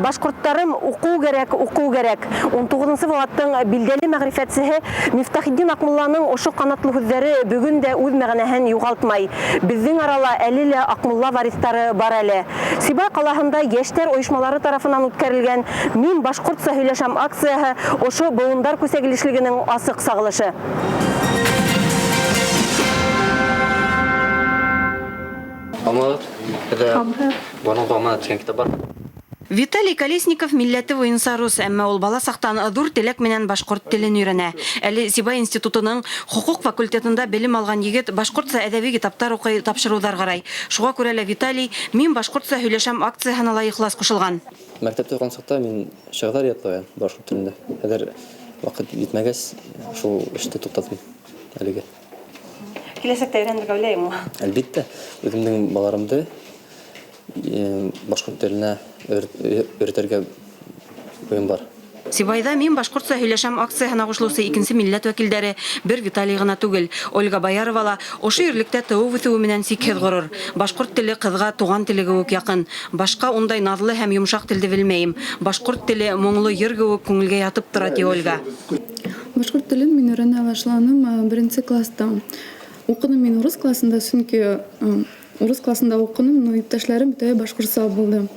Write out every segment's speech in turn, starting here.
Башҡорттарым, уҡыу кәрәк, уҡыу кәрәк. 19-нсы быуаттың билдәле мәғрифәтсеһе Мифтахетдин Аҡмулланың ошо ҡанатлы һүҙҙәре бөгөн дә үҙ мәғәнәһен юғалтмай. Беҙҙең арала әле лә Аҡмулла вариҫтары бар әле. Сибай ҡалаһында йәштәр ойошмалары тарафынан үткәрелгән Мин башҡортса һөйләшәм акцияһы ошо быуындар күсәгилешлегенең асыҡ сағылышы. Аманат. Это Боронғо аманат тигән китап бар. Виталий Колесников милләте буйынса рус, әммә ул бала саҡтан ҙур теләк менән башҡорт телен өйрәнә. Әле Сибай институтының хоҡуҡ факультетында белем алған егет башҡортса әҙәби китаптар уҡый, тапшырыуҙар ҡарай. Шуға күрә лә Виталий Мин башҡортса һөйләшәм акцияһына ла ихлас ҡушылған. Мәктәптә уҡыған саҡта мин шиғырҙар ятлайым башҡорт телендә. Хәҙер ваҡыт етмәгәс, шул эште туҡтаттым әлегә. Киләсәктә өйрәнергә уйлайһыңмы? Әлбиттә, үҙемдең балаларымды башҡорт теленә өйрәтергә уйым бар. Сибайҙа Мин башҡортса һөйләшәм акцияһына ҡушылыусы икенсе милләт вәкилдәре бер Виталий ғына түгел. Ольга Боярова ла ошо ерлектә тыуып үҫеүе менән сикһеҙ ғорур. Башҡорт теле ҡыҙға туған теле кеүек яҡын. Башҡа ундай наҙлы һәм йомшаҡ телде белмәйем. Башҡорт теле моңло йыр кеүек күңелгә ятып тора, ти Ольга. Башҡорт телен мин өйрәнә башланым беренсе класста. Уҡыным мин урыҫ класында, сөнки урыҫ класында уҡыным, но иптәшләрем бөтәһе башҡортса булды.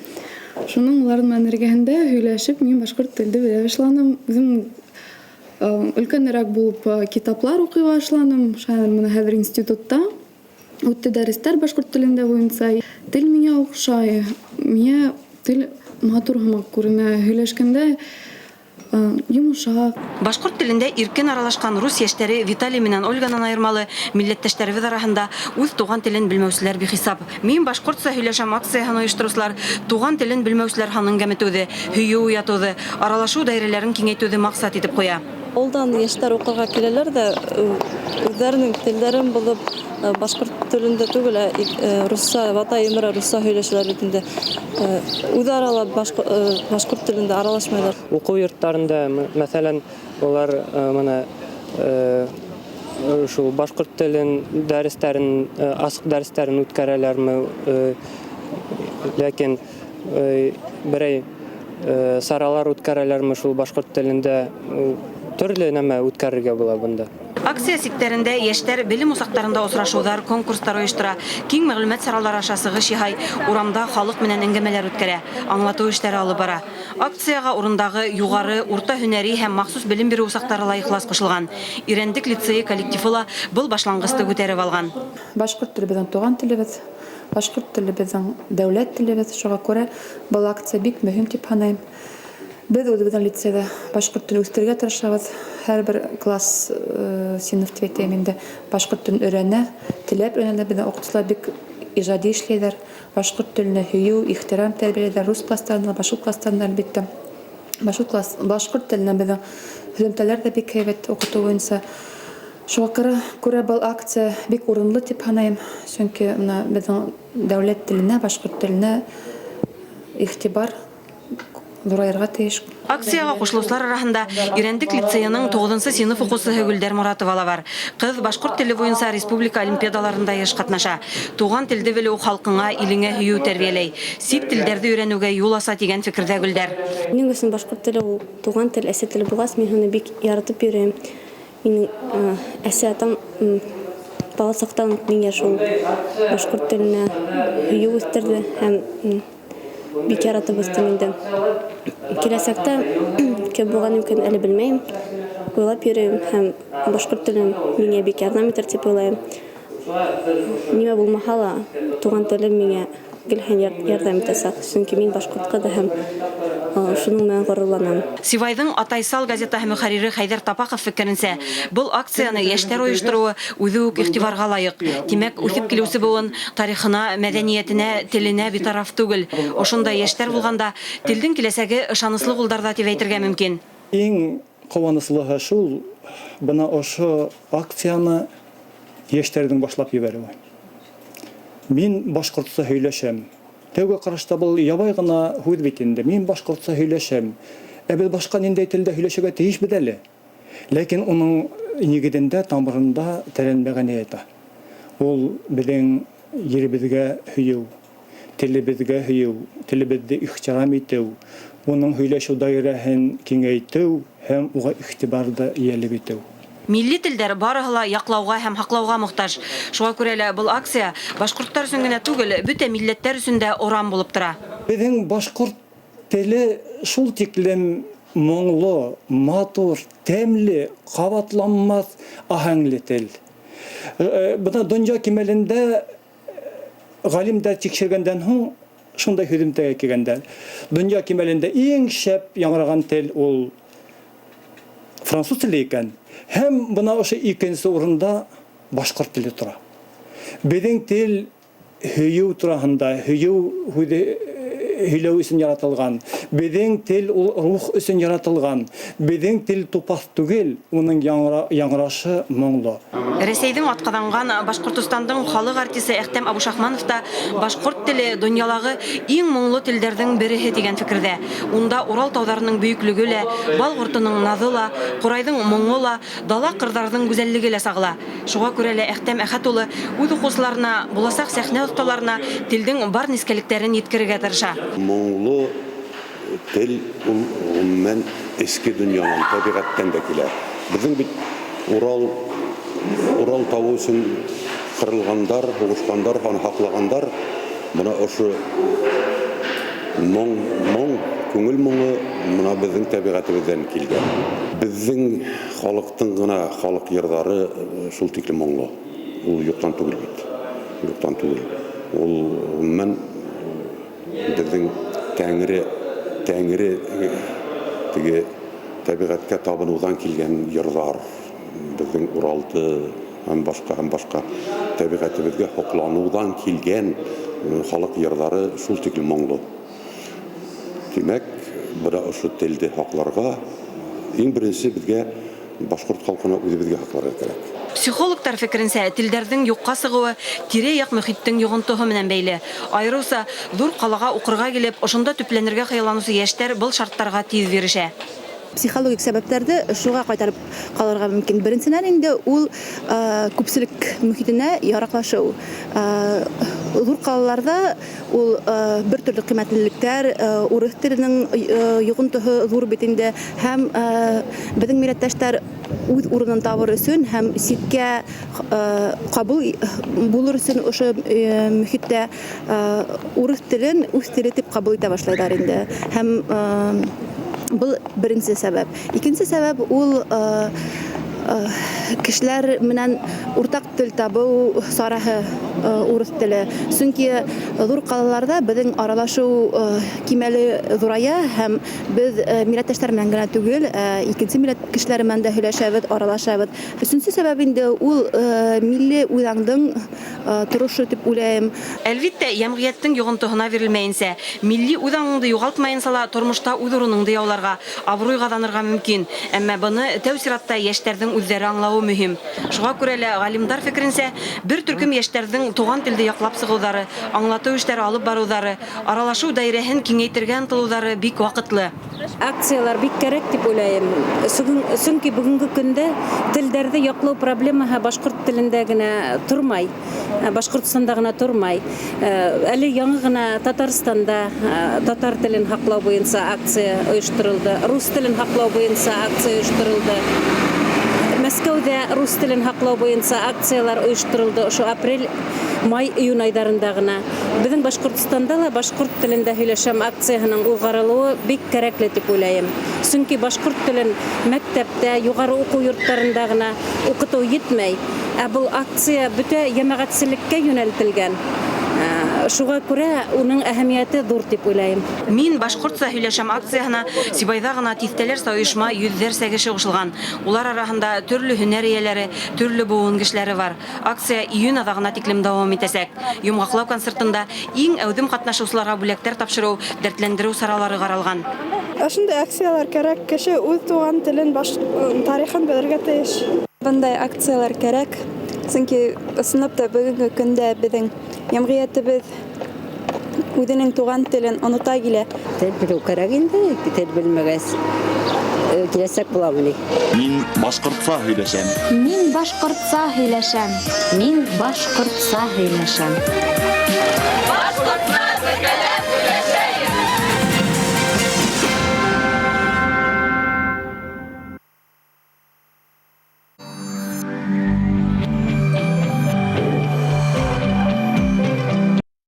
Шуның улар менән эргәһендә һөйләшеп, мин башҡорт телде белә башланым. Үҙем өлкәнерәк булып китаплар уҡый башланым. Бына хәҙер институтта үтте дәрестәр башҡорт телендә буйынса. Тел миңә оҡшай, миңә тел матур һымаҡ күренә. Һөйләшкәндә йомшаҡ. Башҡорт телендә иркен аралашҡан рус йәштәре Виталий менән Ольганан айырмалы милләттәштәребеҙ араһында үҙ туған телен белмәүселәр бихисап. Мин башҡортса һөйләшәм акцияһын ойоштороусылар туған телен белмәүселәр һанын кәметеүҙе, һөйөү уятыуҙы, аралашыу даирәләрен киңәйтеүҙе маҡсат итеп ҡуя. Ауылдан йәштәр уҡырға киләләр ҙә, үҙҙәренең телдәрен боҙоп, башҡорт телендә түгел, ә русса, вата емерә русса һөйләшәләр бит инде. Үҙ арала башҡорт телендә аралашмайҙар. Уҡыу йорттарында, мәҫәлән, улар бына шул башҡорт телен дәрестәрен, асыҡ дәрестәрен үткәрәләрме, ләкин берәй саралар үткәрәләрме шул башҡорт телендә, төрлө нәмә үткәрергә була бында. Акция сиктәрендә йәштәр белем усаҡтарында осрашыуҙар, конкурстар ойоштора, киң мәғлүмәт саралары аша сығыш яһай, урамда халыҡ менән әңгәмәләр үткәрә, аңлатыу эштәре алып бара. Акцияға урындағы юғары, урта һөнәри һәм махсус белем биреү усаҡтары ла ихлас ҡушылған. Ирәндек лицейы коллективы ла был башланғысты күтәреп алған. Башҡорт теле беҙҙең туған телебеҙ, башҡорт теле беҙҙең дәүләт телебеҙ. Шуға күрә был акция бик мөһим тип һанайым. Беҙ үҙебеҙҙең лицейҙа башҡорт телен үҫтерергә тырышабыҙ. Һәр бер класс, синыф тип әйтәйем инде, башҡорт телен өйрәнә, теләп өйрәнә. Беҙҙең уҡытыусылар бик ижади эшләйҙәр. Башҡорт теленә һөйөү, ихтирам тәрбиәләйҙәр. Рус кластарында, башҡорт кластарында, әлбиттә. Башҡорт класс, башҡорт теленә беҙҙең һөҙөмтәләр ҙә бик һәйбәт уҡытыу буйынса. Шуға күрә был акция бик урынлы тип һанайым. Сөнки бына беҙҙең дәүләт теленә, башҡорт теленә иғтибар ҙурайырға тейеш. Акцияға ҡушылыусылар араһында Ирәндек лицейының 9-нсы синыф уҡыусыһы Гөлдәр Моратова ла бар. Ҡыҙ башҡорт теле буйынса республика олимпиадаларында йыш ҡатнаша. Туған телде белеү халҡыңа, илеңә һөйөү тәрбиәләй. Сит телдәрҙе өйрәнеүгә юл аса тигән фекерҙә Гөлдәр. Минең өсөн башҡорт теле ул туған тел, әсә теле булғас, мин уны бик яратып йөрөйөм. Минең әсә атам бала саҡтан уҡ миңә шул башҡорт теленә һөйөү үҫтерҙе һәм бик яратып үҫтем инде. Киләсәктә кем булған мөмкин әле белмәйем. Уйлап йөрөйөм һәм башҡорт телем миңә бик ярҙам итер тип уйлайым. Нимә булмаһа ла, туған телем миңә гел һәм ярҙам итәсәк, сөнки мин башҡорт ҡыҙы һәм шуның менән ғорурланам. Сибайҙың Атайсал газетаһы мөхәррире Хәйҙәр Тапаҡов фекеренсә, был акцияны йәштәр ойоштороуы үҙе үк иғтибарға лайыҡ. Тимәк, үҫеп килеүсе быуын тарихына, мәҙәниәтенә, теленә битараф түгел. Ошондай йәштәр булғанда телдең киләсәге ышаныслы ҡулдарҙа тип әйтергә мөмкин. Иң ҡыуаныслыһы шул, бына ошо акцияны йәштәрҙең башлап ебәреүе. Мин башҡортса һөйләшәм. Тәүге ҡарашта был ябай ғына һүҙ бит инде. Мин башҡортса һөйләшәм. Ә беҙ башҡа ниндәй телдә һөйләшергә тейешбеҙ әле? Ләкин уның нигеҙендә, тамырында тәрән мәғәнә ята. Ул беҙҙең еребеҙгә һөйөү, телебеҙгә һөйөү, телебеҙҙе ихтирам итеү, Уның һөйләшеү даирәһен киңәйтеү һәм уға иғтибарҙы йәлеп итеү. Милли телдәр барыһы ла яҡлауға һәм һаҡлауға мохтаж. Шуға күрә лә был акция башҡорттар өсөн генә түгел, бөтә милләттәр өсөн дә оран булып тора. Беҙҙең башҡорт теле шул тиклем моңло, матур, тәмле, ҡабатланмаҫ аһәңле тел. Бына донъя кимәлендә ғалимдар тикшергәндән һуң шундай һөҙөмтәгә килгәндәр. Донъя кимәлендә иң шәп яңғыраған тел ул француз теле икән. Һәм бына ошо икенсе урында башҡорт теле тора. Беҙҙең тел һөйөү тураһында, һөйөү һүҙе һөйләү өсөн яратылған. Беҙҙең тел ул рух өсөн яратылған. Беҙҙең тел тупаҫ түгел, уның яңғырашы моңло. Рәсәйҙең атҡаҙанған Башҡортостандың халыҡ артисы Әхтәм Абушахманов та башҡорт теле донъялағы иң моңло телдәрҙең береһе тигән фекерҙә. Унда Урал тауҙарының бөйөклөгө лә, бал ҡортоноң наҙы ла, ҡурайҙың моңо ла, дала ҡырҙарҙың гүзәллеге лә сағыла. Шуға күрә лә Әхтәм Әхәт улы үҙ уҡыусыларына, буласаҡ сәхнә оҫталарына телдең бар нескәлектәрен еткерергә тырыша. Моңло тел ул ғөмүмән эске донъянан, тәбиғәттән дә килә. Беҙҙең бит Урал тауы өсөн ҡырылғандар, һуғышҡандар, аны һаҡлағандар. Бына ошо моң, күңел моңо бына беҙҙең тәбиғәтебеҙҙән килгән. Беҙҙең халыҡтың ғына халыҡ йырҙары шул тиклем моңло. Ул юҡтан түгел бит. Юҡтан түгел. Ул ғөмүмән беҙҙең тәңре теге тәбиғәткә табыныуҙан килгән йырҙар. Беҙҙең Уралды һәм башҡа тәбиғәтебеҙгә һоҡланыуҙан килгән халыҡ йырҙары шул тиклем моңло. Тимәк, бына ошо телде һаҡларға иң беренсе беҙгә башҡорт халҡына үҙебеҙгә һаҡларға кәрәк. Психологтар фекеренсә, телдәрҙең юҡҡа сығыуы тирә-яҡ мөхиттең йоғонтоһо менән бәйле. Айырыуса ҙур ҡалаға уҡырға килеп, ошонда төпләнергә хыялланыусы йәштәр был шарттарға тиҙ бирешә. Психологик сәбәптәрҙе шуға ҡайтарып ҡалырға мөмкин. Беренсенән инде ул күпселек мөхитенә яраҡлашыу. Ҙур ҡалаларҙа ул бер төрлө ҡиммәтлелектәр, урыҫ теленең йоғонтоһо ҙур бит инде, һәм беҙҙең милләттәштәр үҙ урынын табыр өсөн һәм ситкә ҡабул булыр өсөн ошо мөхиттә урыҫ телен үҙ теле тип ҡабул итә башлайҙар инде. Һәм был беренсе сәбәп. Икенсе сәбәп ул кешеләр менән уртаҡ тел табыу сараһы урыҫ теле. Сөнки ҙур ҡалаларҙа беҙҙең аралашыу кимәле ҙурая һәм беҙ милләттәштәр менән генә түгел, икенсе милләт кешеләре менән дә һөйләшәбеҙ, аралашабыҙ. Өсөнсө сәбәп инде ул милли үҙаңдың торошо тип уйлайым. Әлбиттә, йәмғиәттең йоғонтоһона бирелмәйенсә, милли үҙаңыңды юғалтмайынса ла тормошта үҙ урыныңды яуларға, абруй ҡаҙанырға мөмкин. Әммә быны тәү сиратта йәштәрҙең үҙҙәре аңлауы мөһим. Шуға күрә лә ғалимдар фекеренсә, бер төркөм йәштәрҙең туған телде яҡлап сығыуҙары, аңлатыу эштәре алып барыуҙары, аралашыу даирәһен киңәйтергә ынтылыуҙары бик ваҡытлы. Акциялар бик кәрәк тип уйлайым. Сөнки бөгөнгө көндә телдәрҙе яҡлау проблемаһы башҡорт телендә генә тормай, Башҡортостанда ғына тормай. Әле яңы ғына Татарстанда татар телен һаҡлау буйынса акция ойошторолдо, рус телен һаҡлау буйынса акция ойошторолдо. Мәскәүҙә рус телен һаҡлау буйынса акциялар ойошторолдо ошо апрель, май, июнь айҙарында ғына. Беҙҙең Башҡортостанда ла башҡорт телендә һөйләшәм акцияһының уҙғарылыуы бик кәрәкле тип уйлайым. Сөнки башҡорт телен мәктәптә, юғары уҡыу йорттарында ғына уҡытыу етмәй. Ә был акция бөтә йәмәғәтселеккә йүнәлтелгән. Шуға күрә уның әһәмиәте ҙур тип уйлайым. Мин башҡортса һөйләшәм акцияһына Сибайҙа ғына тиҫтәләрсә ойошма, йөҙҙәрсә кеше ҡушылған. Улар араһында төрлө һөнәр эйәләре, төрлө быуын кешеләре бар. Акция июнь аҙағына тиклем дауам итәсәк. Йомғаҡлау концертында иң әүҙем ҡатнашыусыларға бүләктәр тапшырыу, дәртләндереү саралары ҡаралған. Ошондай акциялар кәрәк, кеше үҙ туған телен, тарихын белергә тейеш. Бындай акциялар кәрәк, сөнки ысынлап та бөгөнгө көндә беҙҙең йәмғиәтебеҙ үҙенең туған телен онота килә. Тел белеү кәрәк инде, тел белмәгәс киләсәк буламы ни? Мин башҡортса һөйләшәм. Мин башҡортса һөйләшәм. Мин башҡортса һөйләшәм.